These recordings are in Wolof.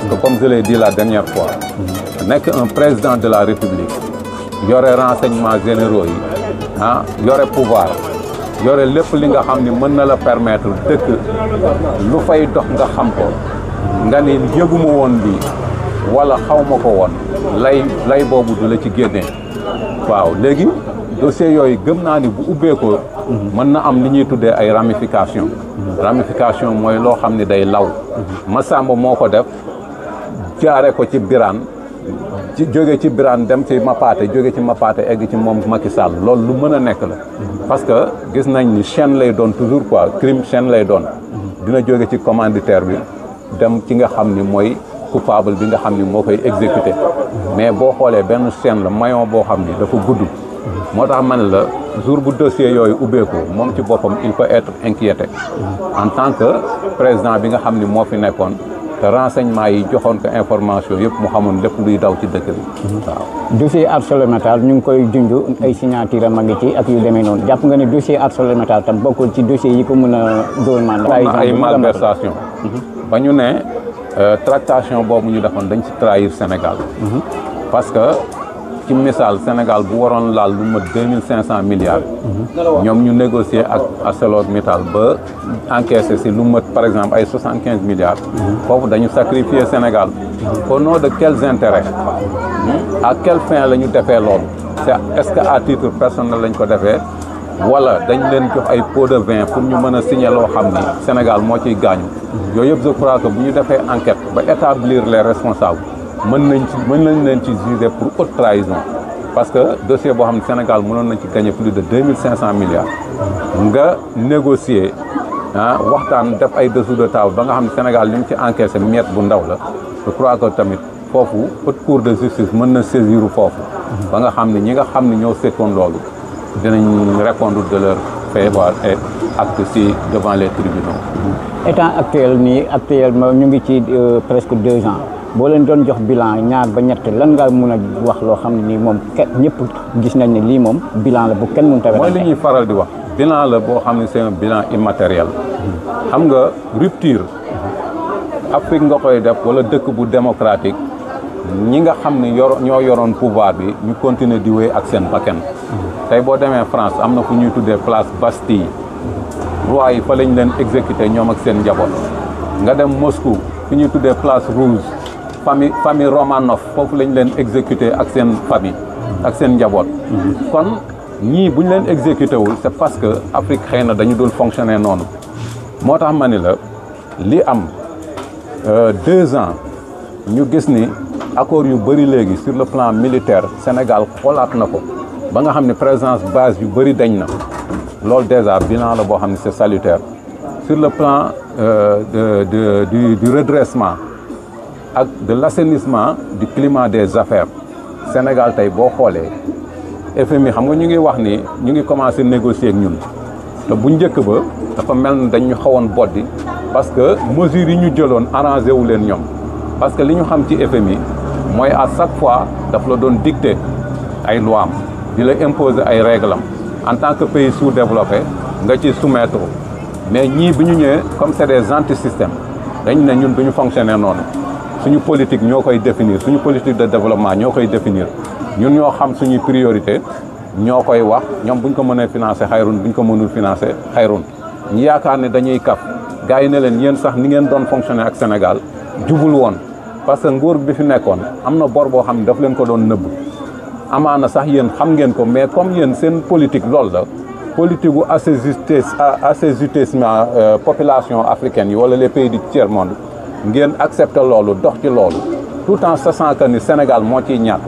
parce que comme je l'ai dit la dernière fois nekk un président de la République yore renseignements généraux yi yore pouvoir yore lépp li nga xam ni mën na la permettre dëkk lu fay dox nga xam ko nga ni yëguma woon lii wala xaw ma ko woon lay boobu du la ci génnee waaw léegi dossier yooyu gëm naa ni bu ubbeekoo mën na am li ñuy tuddee ay ramification mooy loo xam ni day law Massamba moo ko def jaare ko ci Birane jóge ci Birane dem ci Mapaté jóge ci Mapaté egg ci moom Macky Sall loolu lu mën a nekk la parce que gis nañ ni chaîne lay doon toujours quoi crime chaîne lay doon dina jóge ci commanditaire bi dem ci nga xam ni mooy coupable bi nga xam ni moo koy exécuté mais boo xoolee benn chaîne la maillon boo xam ni dafa gudd moo tax man la jour bu dossier yooyu ubbeeku moom ci boppam il peut être inquiété en tant que président bi nga xam ni moo fi nekkoon te renseignement yi joxoon ko information yëpp mu xamoon lépp luy daw ci dëkk bi waaw. dossier ArcelorMittal ñu ngi koy junj ay signature am a ngi ci ak yu demee noonu jàpp nga ne dossier ArcelorMittal tam bokkul ci dossier yi ko mën a gouvernement ay malversation ba ñu ne tractation boobu ñu defoon dañ ci trahir Sénégal parce que ci misaal Sénégal bu waroon laal lu mat 2500 milliards ñoom ñu négocier ak ArcelorMittal ba encaissé si lu mat par exemple ay 75 milliards foofu dañu sacrifier Sénégal au nom de quels intérêts à quelle fin la ñu defee loolu est-ce que à titre personnel lañ ko defee wala dañ leen jox ay pots de vin pour ñu mën a signer loo xam ni Sénégal moo ciy gaañu yooyu yëpp je crois que bu ñu defee enquête ba établir les responsables mën nañ leen ci juger pour haute trahison parce que dossier boo xam ne Sénégal mënoon nañ ci gagner plus de 2500 milliards nga négocier waxtaan def ay dessous de table ba nga xam ne Sénégal li mu ci encaissé miette bu ndaw la je crois que tamit foofu haute cour de justice mën na saisir foofu ba nga xam ne ñi nga xam ne ñoo sekkoon loolu dinañ répondre de leur fait et acte si devant les tribunaux. état actuellement ñu ngi ci presque 2 ans boo leen doon jox bilan ñaar ba ñett lan nga mën a wax loo xam ne nii moom ñëpp gis nañ ne lii moom bilan la bu kenn mënut a. mooy li ñuy faral di wax bilan la boo xam ne c'est un bilan immatériel. xam nga rupture Afrique nga koy def wala dëkk bu démocratique ñi nga xam ne ñoo yoroon pouvoir bi ñu continuer di wéy ak seen bakkan tey boo demee France am na fu ñuy tuddee place Bastille roi yi fa lañ leen exécuté ñoom ak seen njaboot nga dem Moscou fu ñuy tuddee place Rouge famille Romanov foofu lañ leen exécuté ak seen famille ak seen njaboot kon ñii bu ñu leen exécuté wul c'est parce que Afrique xëy na dañu dul fonctionner noonu moo tax ma ni la li am 2 ans ñu gis ni accord yu bëri léegi sur le plan militaire Sénégal xoolaat na ko ba nga xam ne présence base yu bëri dañ na loolu déjà bilan la boo xam ne c'est salutaire sur le plan du redressement ak de l'assainissement du climat des affaires Sénégal tey boo xoolee FMI xam nga ñu ngi wax ni ñu ngi commencé négocier ak ñun te bu njëkk ba dafa mel ni dañ ñu xawoon boddi parce que mesures yi ñu jëloon arrangé wu leen ñoom parce que li ñu xam ci FMI mooy à chaque fois daf la doon dicter ay loi am di la imposer ay règles am en tant que pays sous-développé nga ci soumettre mais ñii bi ñu ñëwee comme c'est des anti-systèmes dañ ne ñun duñu fonctionner noonu suñu politique ñoo koy définir suñu politique de développement ñoo koy définir ñun ñoo xam suñuy priorité ñoo koy wax ñoom buñ ko mënee financer xayrun buñ ko mënul financer xayrun ñu yaakaar ne dañuy kaf gars yi ne leen yéen sax ni ngeen doon fonctionner ak Sénégal jubul woon parce que nguur bi fi nekkoon am na bor boo xam ne daf leen ko doon nëbb amaana sax yéen xam ngeen ko mais comme yéen seen politique loolu la politique gu assainissement population africaine yi wala les pays du tiers-monde ngeen accepté loolu dox ci loolu tout en sachant que ni Sénégal moo ciy ñàkk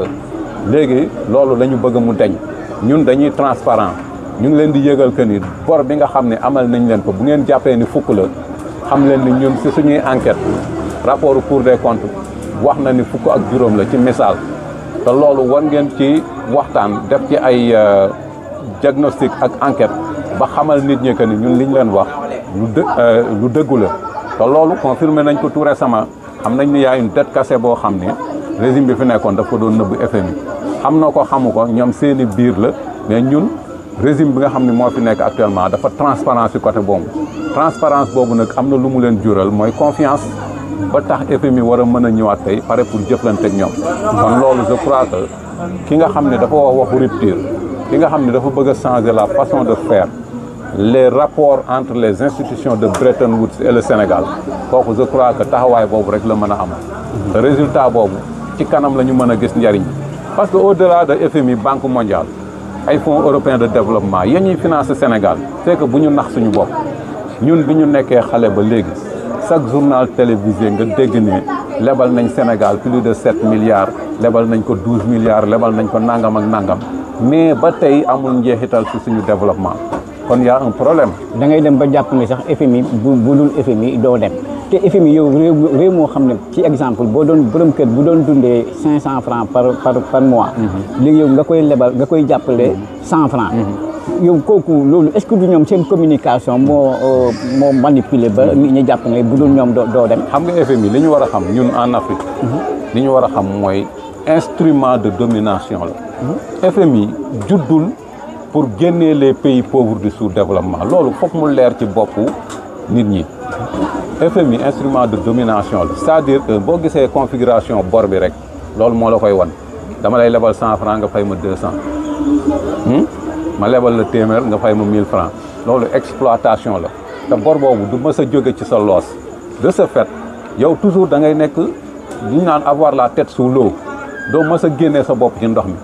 léegi loolu la ñu bëgg mu deñ ñun dañuy transparent ñu ngi leen di yëgal que ni bor bi nga xam ne amal nañ leen ko bu ngeen jàppee ni fukk la xam leen ni ñun si suñuy enquête rapport Cour des comptes wax na ni fukk ak juróom la ci misaal te loolu war ngeen ci waxtaan def ci ay diagnostic ak enquête ba xamal nit ñi que ni ñun liñ leen wax lu dëggu la te loolu confirmé nañ ko tout récemment xam nañ ni yaay une dette cassée boo xam ne régime bi fi nekkoon daf ko doon nëbb FMI xam na ko xamu ko ñoom seeni biir la mais ñun régime bi nga xam ne moo fi nekk actuellement dafa transparence ci côté boobu transparence boobu nag am na lu mu leen jural mooy confiance ba tax FMI war a mën a ñëwaat tey pare pour jëflante ak ñoom kon loolu je crois que ki nga xam ne dafa wax waxu rupture ki nga xam ne dafa bëgg a changer la façon de faire les rapports entre les institutions de Bretton Woods et le Sénégal kooku je crois que taxawaay boobu rek la mën a am te résultat boobu ci kanam la ñu mën a gis njariñ parce que au-delà de FMI Banque mondiale ay fonds européens de développement yéen ñuy financer Sénégal c'est que bu ñu nax suñu bopp ñun bi ñu nekkee xale ba léegi chaque journal télévisé nga dégg ne lebal nañ Sénégal plus de 7 milliards lebal nañ ko 12 milliards lebal nañ ko nangam ak nangam mais ba tey amul njeexital ci suñu développement kon y a un problème. da ngay dem ba jàpp ne sax FMI bu dul FMI doo dem te FMI yow réew moo xam ne ci exemple boo doon borom kër bu doon dundee 500 francs par mois. léegi yow nga koy lebal nga koy jàppale 100 francs. yow kooku loolu est-ce que du ñoom seen communication moo manipulé ba nit ñi jàpp ne bu dul ñoom doo dem. xam nga FMI li ñu war a xam ñun en Afrique. li ñu war a xam mooy instrument de domination la. FMI juddul pour génner les pays pauvres du sous-développement loolu foog mu leer ci boppu nit ñi. FMI instrument de domination la c'est-à-dire que boo gisee configuration bor bi rek loolu moo la koy wan dama lay lebal 100 francs nga fay ma 200. ma lebal la téeméer nga fay ma 1000 francs loolu exploitation la te bor boobu du mës a jóge ci sa loos de ce fait yow toujours da ngay nekk li ñu naan avoir la tête sous l'eau doo mës a génnee sa bopp ci ndox mi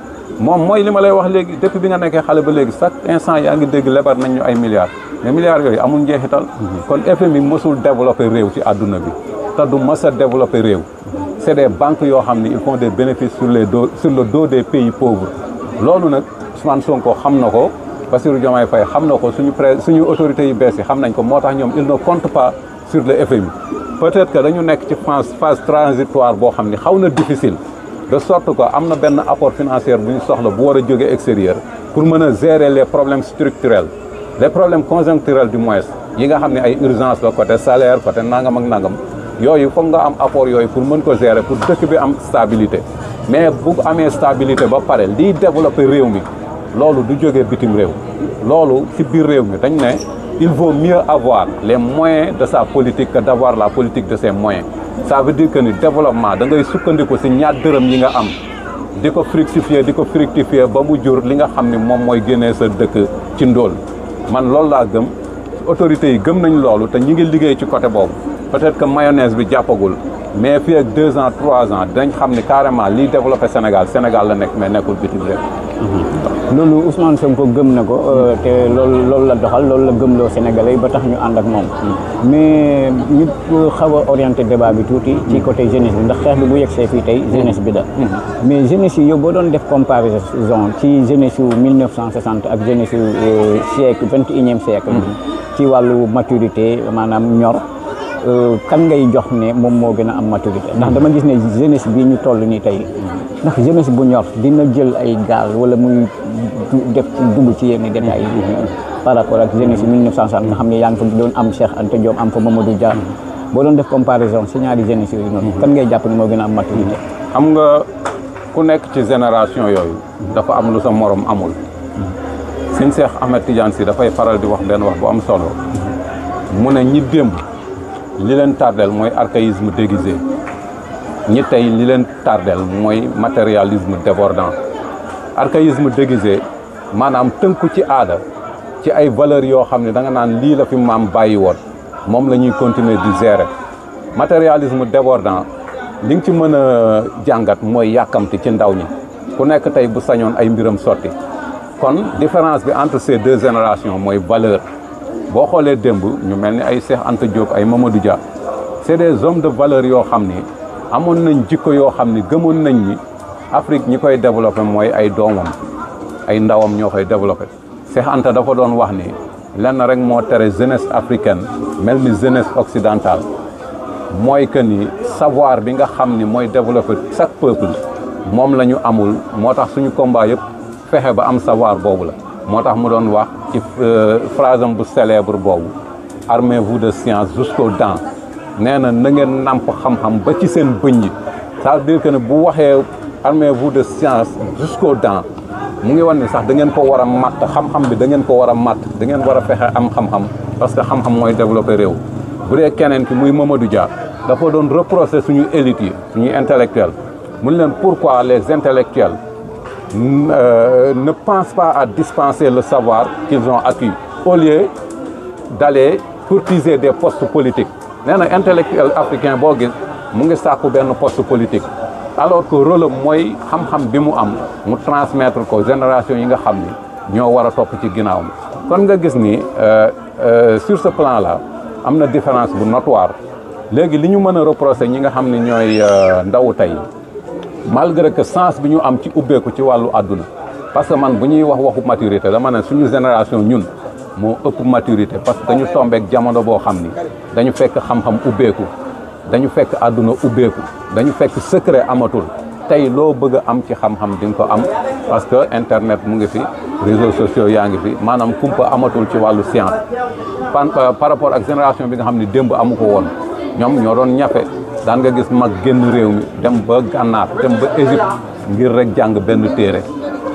moom mooy li ma lay wax léegi depuis bi nga nekkee xale ba léegi chaque instant yaa ngi dégg lebar nañ ñu ay milliards mais milliards yooyu amul njeexital kon FMI mësul développer réew ci àdduna bi te du mës a développer réew c'est des banques yoo xam ni ils font des bénéfices sur le dos des pays pauvres loolu nag Ousmane Sonko xam na ko Bassirou Diomaye Faye xam na ko suñu autorités yu bees yi xam nañ ko moo tax ñoom ils ne comptent pas sur le FMI peut-être que dañu nekk ci phase transitoire boo xam ni xaw na difficile de sorte que am na benn apport financier bu ñu soxla bu war a jóge extérieur pour mën a gérer les problèmes structurels les problèmes conjoncturels du moins yi nga xam ne ay urgence la côté salaire côté nangam ak nangam yooyu foog nga am apport yooyu pour mën ko gérer pour dëkk bi am stabilité mais bu amee stabilité ba pare liy développer réew mi loolu du jógee bitim réew loolu ci biir réew mi dañ ne il vaut mieux avoir les moyens de sa politique que d'avoir la politique de ses moyens ça veut dire que ni développement da ngay sukkandiku ci ñaar dërëm yi nga am di ko fructifier ba mu jur li nga xam ni moom mooy génnee sa dëkk ci ndóol man loolu laa gëm autorités yi gëm nañ loolu te ñi ngi liggéey ci côté boobu peut-être que mayonnaise bi jàppagul mais fii ak 2 ans 3 ans dañ xam ni carrément liy développé Sénégal la nekk mais nekkul bitim réew. loolu Ousmane Sonko gëm na ko te loolu la doxal loolu la gëmloo Sénégalais yi ba tax ñu ànd ak moom. mais ñu xaw a orienté débat bi tuuti ci côté jeunesse bi ndax xeex bi bu yegsee fii tey jeunesse bi da mais jeunesse yi yow boo doon def comparaison ci jeunesse su 1960 ak jeunesse su siècle 21e siècle. ci wàllu maturité maanaam ñor. kan ngay jox ne moom moo gën a am maturité ndax dama gis ne jeunesse bi ñu toll nii tey ndax jeunesse bu ñor dina jël ay gaal wala muy dugg ci yenn détails yi par rapport ak jeunesse yi 1960 nga xam ne yaa ngi fa doon am Cheikh Anta Diop am fa Mamadou Dia boo doon def comparaison si ñaari jeunesse yooyu noonu kan ngay jàpp ne moo gën a am maturité. xam nga ku nekk ci génération yooyu dafa am lu sa morom amul sëñ Cheikh Ahmed Tidiane Sy dafay faral di wax benn wax bu am solo mu ne ñi démb li leen tardel mooy archaïsme déguisé ñi tey li leen tardel mooy matérialisme débordant archaïsme déguisé maanaam tënku ci aada ci ay valeurs yoo xam ne da nga naan lii la fi maam bàyyi woon moom la ñuy continuer di gérer matérialisme débordant li nga ci mën a jàngat mooy yàkkamti ci ndaw ñi ku nekk tey bu sañoon ay mbiram sotti kon différence bi entre ces deux générations mooy valeur boo xoolee démb ñu mel ni ay Cheikh Anta Diop ay Mamadou Dia c'est des hommes de valeur yoo xam ni amoon nañ jikko yoo xam ni gëmoon nañ ni Afrique ñi koy développé mooy ay doomam ay ndawam ñoo koy développé Cheikh Anta dafa doon wax ni lenn rek moo tere jeunesse africaine mel ni jeunesse occidentale mooy que ni savoir bi nga xam ni mooy développé chaque peuple moom la ñu amul moo tax suñu combat yëpp fexe ba am savoir boobu la moo tax mu doon wax ci phrase am bu célèbre boobu armez-vous de science jusqu'aux dents nee na na ngeen namp xam-xam ba ci seen bëñ yi ça veut dire que ne bu waxee armez-vous de science jusqu'aux dents mu ngi wan ne sax da ngeen ko war a matt xam-xam bi da ngeen ko war a matt da ngeen war a fexe am xam-xam parce que xam-xam mooy développer réew bu dee keneen ki muy Mamadou Dia dafa doon reprocher suñu élite yi suñuy intellectuels mun leen pourquoi les intellectuels ne pensent pas à dispenser le savoir qu'ils ont acquis au lieu d'aller courtiser des postes politiques nee na intellectuel africain boo gis mu ngi sàkku benn poste politique alors que rôle am mooy xam-xam bi mu am mu transmettre ko génération yi nga xam ni ñoo war a topp ci ginnaawam kon nga gis ni sur ce plan là am na différence bu notoire léegi li ñu mën a reprocher ñi nga xam ne ñooy ndawu tey malgré que sens bi ñu am ci ubbeeku ci wàllu àdduna parce que man bu ñuy wax waxu maturité dama ne suñu génération ñun moo ëpp maturité parce que dañu tombeek jamono boo xam ni dañu fekk xam-xam ubbeeku dañu fekk àdduna ubbeeku dañu fekk secret amatul tey loo bëgg a am ci xam-xam di nga ko am parce que internet mu ngi fi réseaux sociaux yaa ngi fi maanaam kumpa amatul ci wàllu science par rapport ak génération bi nga xam ne démb amu ko woon ñoom ñoo doon ñafe daan nga gis mag génn réew mi dem ba gànnaar dem ba Égypte ngir rek jàng benn téere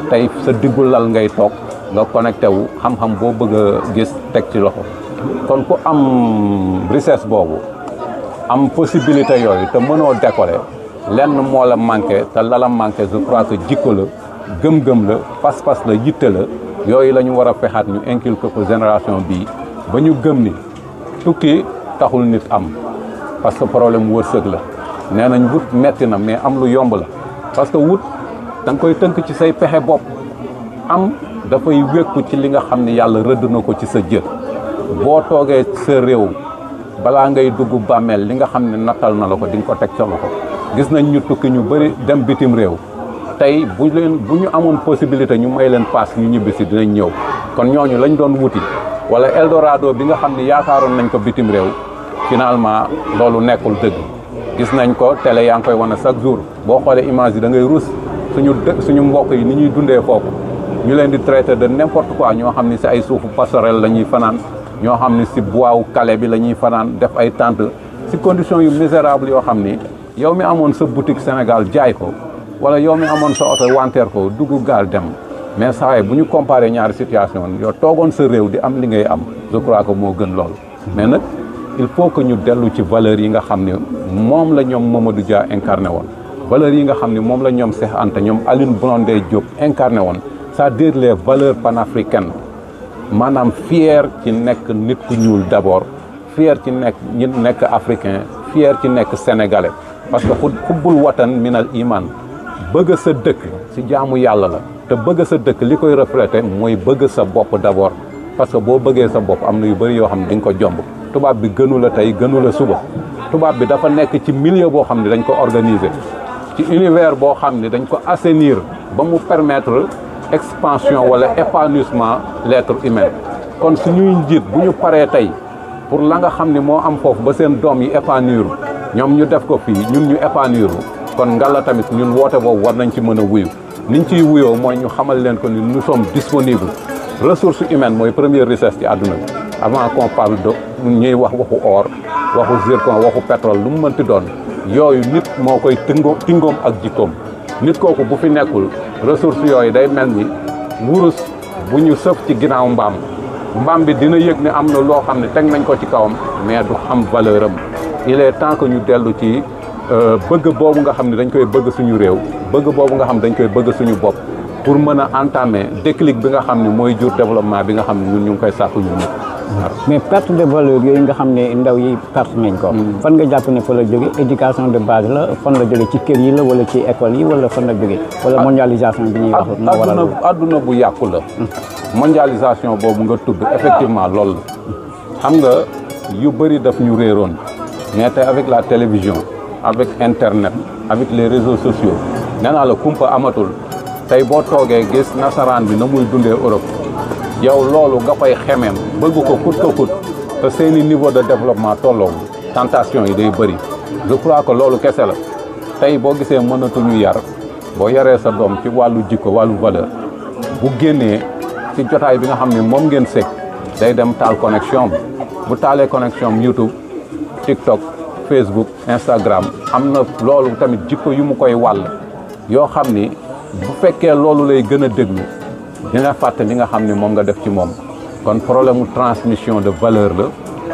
tey sa diggu lal ngay toog nga connecté wu xam-xam boo bëgg a gis teg ci loxo kon ku am richesse boobu am possibilité yooyu te mënoo décoller lenn moo la manqué te la manqué je crois que jikko la gëm-gëm la pas-pas la yitte la yooyu la ñu war a fexaat ñu inculquer ko génération bii ba ñu gëm ni tukki taxul nit am parce que problème wërsëg la nee nañ wut metti na mais am lu yomb la parce que wut da nga koy tënk ci say pexe bopp am dafay wékku ci li nga xam ne yàlla rëdd na ko ci sa jë boo toogee sa réew balaa ngay dugg bàmmeel li nga xam ne nattal na la ko di nga ko teg sa loxo gis nañ ñu tukki ñu bëri dem bitim réew tey bu ñu amoon possibilité ñu may leen paas ñu ñibbisi dinañ ñëw kon ñooñu lañ doon wuti wala Eldorado bi nga xam ne yaakaaroon nañ ko bitim réew finalement loolu nekkul dëgg gis nañ ko télé yaa ngi koy wane chaque jour boo xoolee image yi da ngay rus suñu mbokk yi ni ñuy dundee foofu ñu leen di traité de n'importe quoi ñoo xam ni si ay suufu passerelle la ñuy fanaan ñoo xam ni si bois kale bi la ñuy fanaan def ay tente si conditions yu misérable yoo xam ni yow mi amoon sa boutique Sénégal jaay ko wala yow mi amoon sa oto wanteer ko dugg gaal dem mais saa yi bu ñu comparé ñaari situation yow toogoon sa réew di am li ngay am je crois que moo gën loolu mais nag il faut que ñu dellu ci valeurs yi nga xam ne moom la ñoom Mamadou Dia incarné woon valeurs yi nga xam ne moom la ñoom Cheikh Anta ñoom Alioune Blondin Diop incarné woon c'est-à-dire les valeurs panafricaines maanaam fier ci nekk nit ku ñuul d'abord fier ci nekk africain fier ci nekk sénégalais parce que xubbul watan minal iman bëgg sa dëkk ci jaamu yàlla la te bëgg sa dëkk li koy refléter mooy bëgg sa bopp d'abord parce que boo bëggee sa bopp am na yu bëri yoo xam ne di nga ko jomb tubaab bi gënu la tey gënu la suba tubaab bi dafa nekk ci milieu boo xam ne dañ ko organiser ci univers boo xam ne dañ ko assainir ba mu permettre expansion wala épanouissement l'être humain kon suñuy njiit bu ñu paree tey pour la nga xam ne moo am foofu ba seen doom yi épanouir ñoom ñu def ko fii ñun ñu épanouir kon ngalla tamit ñun woote boobu war nañ ci mën a wuyu niñ ciy wuyoo mooy ñu xamal leen ko ni nous sommes disponibles ressource humaine mooy première richesse ci àdduna bi avant qu'on parle de ñuy wax waxu or waxu zircon waxu pétrole lu mu mënti doon yooyu nit moo koy tingoom ak jikkoom nit kooku bu fi nekkul ressource yooyu day mel ni wurus bu ñu sëf ci ginnaaw mbaam bi dina yëg ne am na loo xam ne teg nañ ko ci kawam mais du xam valeur am il est temps que ñu dellu ci bëgg boobu nga xam ne dañ koy bëgg suñu réew bëgg boobu nga xam ne dañ koy bëgg suñu bopp pour mën a entamer déclic bi nga xam ne mooy jur développement bi nga xam ne ñun ñu ngi koy sàkku ñun ñëpp. mais perte de valeur yooyu nga xam ne ndaw yi perte nañ ko. fan nga jàpp ne fa la jóge éducation de base la fan la jóge ci kër yi la wala ci école yi wala fan la jóge wala mondialisation bi ñuy wax. moo waral adduna bu yàqu la. mondialisation boobu nga tudd effectivement loolu la xam nga yu bëri daf ñu réeroon mais tey avec la télévision avec internet avec les réseaux sociaux nee naa la kumpa amatul. tey boo toogee gis nasaraan bi na muy dundee Europe yow loolu nga koy xemeem bëgg ko kut ko kut te seeni niveau de développement tolloo tentation yi day bëri je crois que loolu kese la tey boo gisee mënatuñu yar boo yaree sa doom ci wàllu jikko wàllu valeur bu génnee ci jotaay bi nga xam ne moom ngeen sekk day dem taal connexion bi bu taalee connexion bi YouTube TikTok Facebook Instagram am na loolu tamit jikko yu mu koy wàll yoo xam ni bu fekkee loolu lay gën a déglu dina fàtte li nga xam ne moom nga def ci moom kon problème mu transmission de valeur la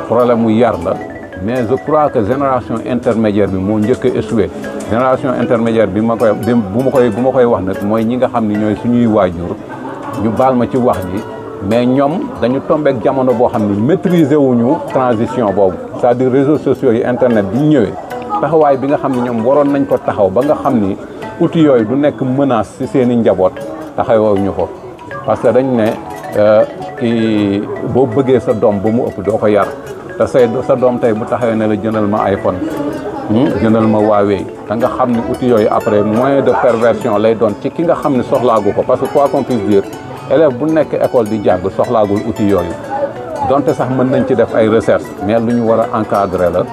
problème mu yar la mais je crois que génération intermédiaire bi moo njëkk a échoué génération intermédiaire bi ma koy wax nag mooy ñi nga xam ne ñooy suñuy waajur ñu baal ma ci wax ji mais ñoom dañu tombeek jamono boo xam ni maîtriser wuñu transition boobu c'est-à-dire réseaux sociaux yi internet bi ñu ñëwee taxawaay bi nga xam ne ñoom waroon nañ ko taxaw ba nga xam ni outils yooyu du nekk menace ci seen i njaboot taxawuñu ko parce que dañ ne kii boo bëggee sa doom ba mu ëpp doo ko yar te sa doom tey bu taxawee ne la jëndal ma iPhone jëndal ma Huawei da nga xam ni outils yooyu après moyen de perversion lay doon ci ki nga xam ne soxlaagu ko parce que quoi qu'on puisse dire élève bu nekk école di jàng soxlaagul outils yooyu donte sax mën nañ ci def ay recherche mais lu ñu war a encadrer la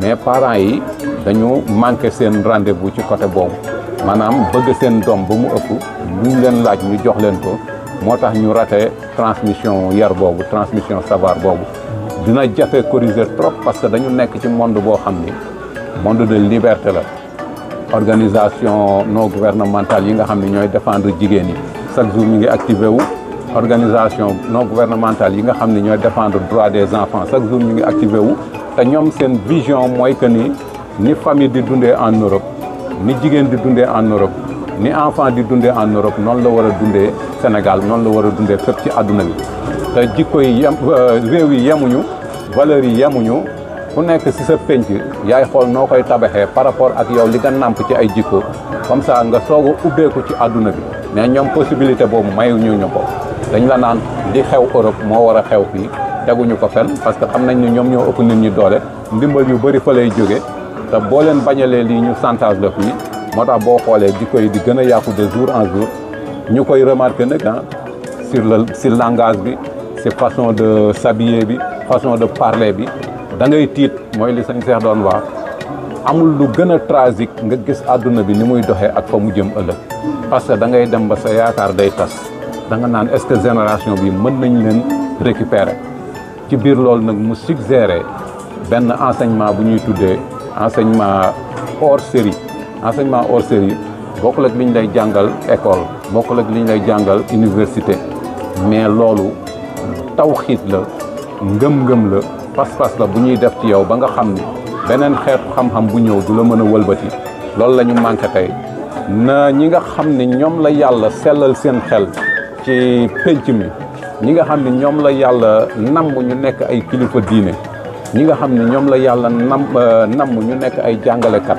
mais parents yi dañu manqué seen rendez-vous ci côté boobu maanaam bëgg seen doom ba mu ëpp lu ñu leen laaj ñu jox leen ko moo tax ñu raté transmission yar boobu transmission savoir boobu dina jafe corriger trop parce que dañu nekk ci monde boo xam ni monde de liberté la organisation non gouvernementale yi nga xam ne ñooy défendre jigéen yi chaque jour ñu ngi activé wu organisation non gouvernementale yi nga xam ne ñooy défendre droit des enfants chaque jour ñu ngi activé wu te ñoom seen vision mooy que ni famille di dundee en Europe ni jigéen di dundee en Europe ni enfant di dundee en Europe noonu la war a dundee Sénégal noonu la war a dundee fépp ci àdduna bi te jikko yi réew yi yemuñu valeurs yi yemuñu ku nekk ci sa penc yaay xool noo koy tabaxee par rapport ak yow li nga nàmp ci ay jikko comme ça nga soog a ubbeeku ci àdduna bi mais ñoom possibilité boobu mayuñu ñu ko dañ la naan li xew Europe moo war a xew fii teguñu ko fenn parce que xam nañ ni ñoom ñoo ëpp nit ñi doole ndimbal yu bëri fa lay jóge te boo leen bañalee lii ñu chantage la fii moo tax boo xoolee jikko yi di gën a yàqu de jour en jour ñu koy remarqué nag sur langage bi si façon de s'habiller bi façon de parler bi da ngay tiit mooy li sëñ Cheikh doon wax amul lu gën a tragique nga gis àdduna bi ni muy doxee ak fa mu jëm ëllëg parce que da ngay dem ba sa yaakaar day tas da nga naan est-ce que génération bi mën nañ leen récupérer ci biir loolu nag mu suggéré benn enseignement bu ñuy tuddee enseignement hors série enseignement hors série bokkul ak li ñu lay jàngal école bokkul ak li ñu lay jàngal université mais loolu tawxiit la ngëm-ngëm la pas-pas la bu ñuy def ci yow ba nga xam ni beneen xeetu xam-xam bu ñëw du la mën a wëlbati loolu la ñu manqué tey na ñi nga xam ne ñoom la yàlla sellal seen xel ci pénc mi ñi nga xam ne ñoom la yàlla namm ñu nekk ay kilifa diine ñi nga xam ne ñoom la yàlla namm ñu nekk ay jàngalekat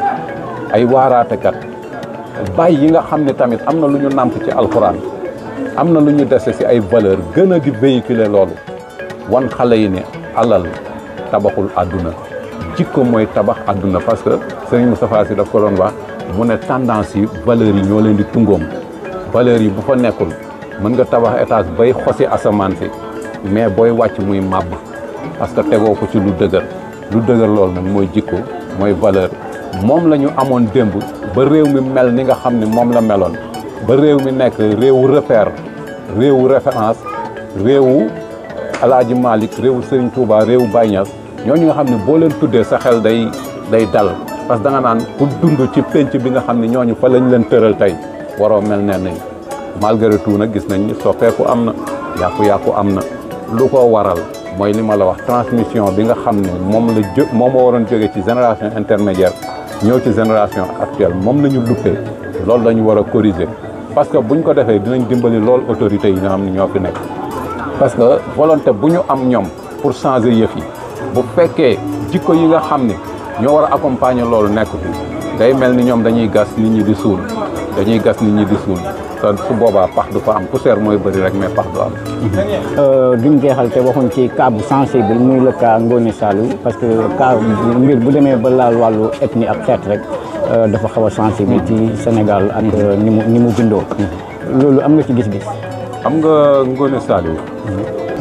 ay waaraatekat bàyyi yi nga xam ne tamit am na lu ñu nàmp ci alxuraan am na lu ñu dese ci ay valeur gën a di véhiculer loolu wan xale yi ne alal tabaxul àdduna jikko mooy tabax àdduna parce que Serigne Moustapha Sy daf ko doon wax mu ne tendance yi valeurs yi ñoo leen di tungoom valeurs yi bu fa nekkul mën nga tabax étage bay xosi asamaan si mais booy wàcc muy màbb parce que tegoo ko ci lu dëgër loolu nag mooy jikko mooy valeur moom la ñu amoon démb ba réew mi mel ni nga xam ne moom la meloon ba réew mi nekk réewu repère réewu référence réewu Alaaji Malick réewu Serigne Touba réewu Baye Niass ñooñu nga xam ne boo leen tuddee sa xel day dal parce que da nga naan ku dund ci penc bi nga xam ne ñooñu fa lañ leen tëral tey waroo mel ne nañ malgré tout nag gis nañ ni soppeeku am na yàqu-yàqu am na lu ko waral mooy li ma la wax transmission bi nga xam ne moom moo waroon jóge ci génération intermédiaire ñëw ci génération actuelle moom la ñu luppee loolu la ñu war a corriger parce que buñ ko defee dinañ dimbali lool autorités yi nga xam ne ñoo fi nekk parce que volonté bu ñu am ñoom pour changer yëf yi bu fekkee jikko yi nga xam ne ñoo war a accompagner loolu nekk fi day mel ni ñoom dañuy gas nit ñi di suul te su boobaa pax du fa am poussière mooy bëri rek mais pax du am. duñ jeexal te waxuñ ci cas bu sensible muy le cas Ngoné Saliou parce que cas mbir bu demee ba laal wàllu ethnie ak xeet rek dafa xaw a sensible ci Sénégal ak ni mu bindoo. loolu am nga ci gis-gis. xam nga Ngoné Saliou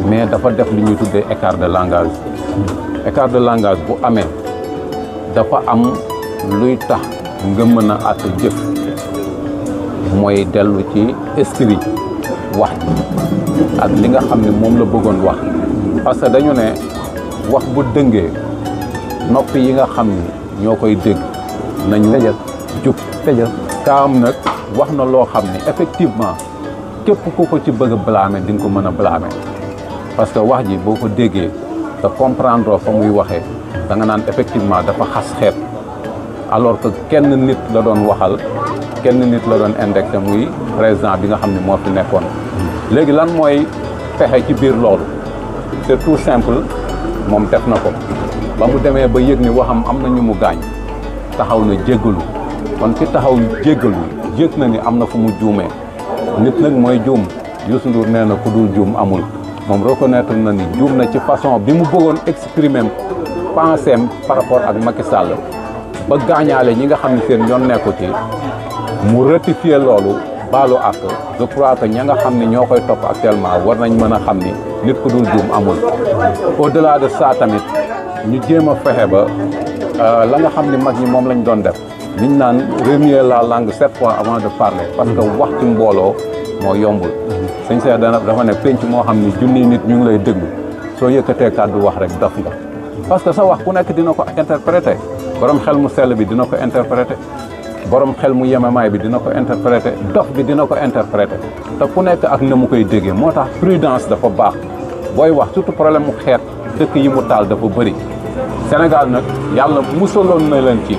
mais dafa def li ñuy tuddee écart de langage. écart de langage bu amee dafa am luy tax nga mën a àtt jëf. mooy dellu ci esprit wax ak li nga xam ne moom la bëggoon wax parce que dañu ne wax bu dëngee noppi yi nga xam ni ñoo koy dégg nañu jub kaam nag wax na loo xam ne effectivement képp ku ko ci bëgg a blâmer di nga ko mën a blâmer parce que wax ji boo ko déggee te comprendre fa muy waxee da nga naan effectivement dafa xas xeet alors que kenn nit la doon waxal kenn nit la doon indexé muy président bi nga xam ne moo fi nekkoon. léegi lan mooy fexe ci biir loolu c'est tout simple moom def na ko ba mu demee ba yëg ni waxam am na ñu mu gaañ taxaw na jéggalu kon ki taxaw jéggalu yëg na ni am na fu mu juumee nit nag mooy juum Youssou Ndour nee na ku dul juum amul moom reconnaître na ni juum na ci façon bi mu bëggoon exprimer pensée par rapport ak Macky Sall ba gaañaale ñi nga xam ne seen yoon nekku ci mu rectifier loolu baalu ak je crois que ña nga xam ne ñoo koy topp actuellement war nañ mën a xam ni nit ku dul juum amul au-delà de ça tamit ñu jéem a fexe ba la nga xam ne mag ñi moom lañ doon def liñ naan remuer la langue 7 fois avant de parler parce que wax ci mbooloo moo yombul sëñ Cheikh dafa ne penc moo xam ni junniy nit ñu ngi lay déglu soo yëkkatee kàddu wax rek dof nga parce que sa wax ku nekk dina ko interpréter borom xel mu sell bi dina ko interpréter borom xel mu yemamaay bi dina ko interpréter dof bi dina ko interpréter te ku nekk ak na mu koy déggee moo tax prudence dafa baax booy wax surtout problème mu xeet dëkk yi mu taal dafa bëri Sénégal nag yàlla musaloon na leen ci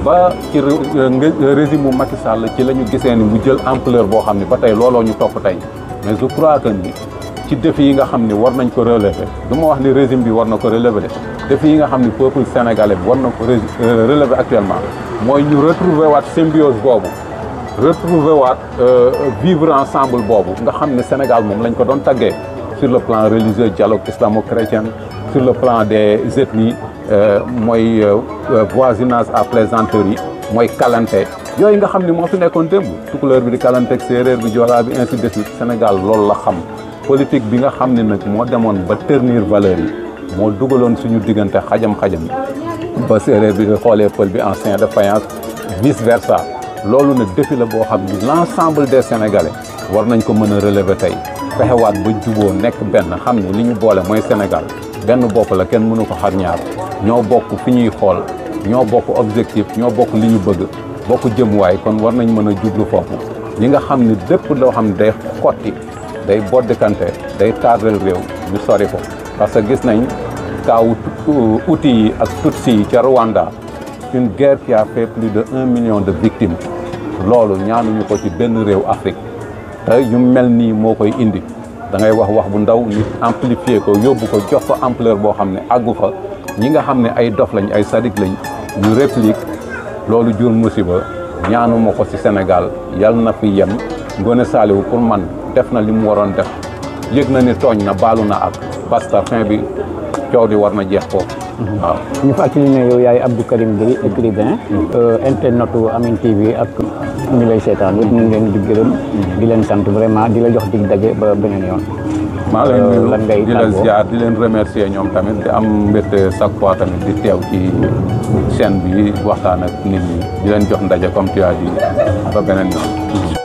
ba ci régime mu Macky Sall ci la ñu gisee ni mu jël ampleur boo xam ne ba tey looloo ñu topp tey mais je crois que ni ci défi yi nga xam ne war nañ ko relever du ma wax ni régime bi war na ko relever défi yi nga xam ne peuple sénégalais bi war na ko relever actuellement mooy ñu retrouver waat symbiose boobu retrouver waat vivre ensemble boobu nga xam ne Sénégal moom lañ ko doon taggee sur le plan religieux dialogue islamo-chrétien sur le plan des ethnies mooy voisinage à plaisanterie mooy kalante yooyu nga xam ne moo fi nekkoon démb tukulóor bi di kalante ak séeréer bi joolaa bi ainsi de suite Sénégal loolu la xam politique bi nga xam ne nag moo demoon ba ternir valeurs yi moo dugaloon suñu diggante xajam-xajam ba séeréer bi di xoolee pël bi en chien de faïence vice versa loolu nag défi la boo xam ni l'ensemble des Sénégalais war nañ ko mën a relever tey fexewaat ba juboo nekk benn xam ne li ñu boole mooy Sénégal benn bopp la kenn mënu ko xar ñaar ñoo bokk fi ñuy xool ñoo bokk objectif ñoo bokk li ñu bëgg bokk jëmuwaay kon war nañ mën a jublu foofu li nga xam ne lépp loo xam ne day xotti day boddikante day tardel réew ñu sori ko parce que gis nañ kaawu Hutu yi ak Tutsi yi ca Rwanda une guerre qui a fait plus de 1 million de victimes loolu ñaanuñu ko ci benn réew Afrique te yu mel nii moo koy indi da ngay wax bu ndaw nit amplifier ko yóbbu ko jox ko ampleur boo xam ne àggu fa ñi nga xam ne ay dof lañ ay sadik lañ ñu réplique loolu jur musiba ñaanuma ko ci Sénégal yal na fi yem Ngoné Saliou pour man def na li mu waroon def yëg na ni tooñ na baalu na ak basta fin bi coow di war na jeex foofu waaw ñu fàttali ne yow yaay Abdou Karim Gueye écrivain internetu Amine TV ak ñu lay seetaan yëpp ñu ngi leen di gërëm di leen sant vraiment di la jox dig daje ba beneen yoon maa leen nuyu di la ziar di leen remercier ñoom tamit di am mbégte chaque fois tamit di teew ci chaîne bi waxtaan ak nit ñi di leen jox ndaje comme tu as dit ba beneen yoon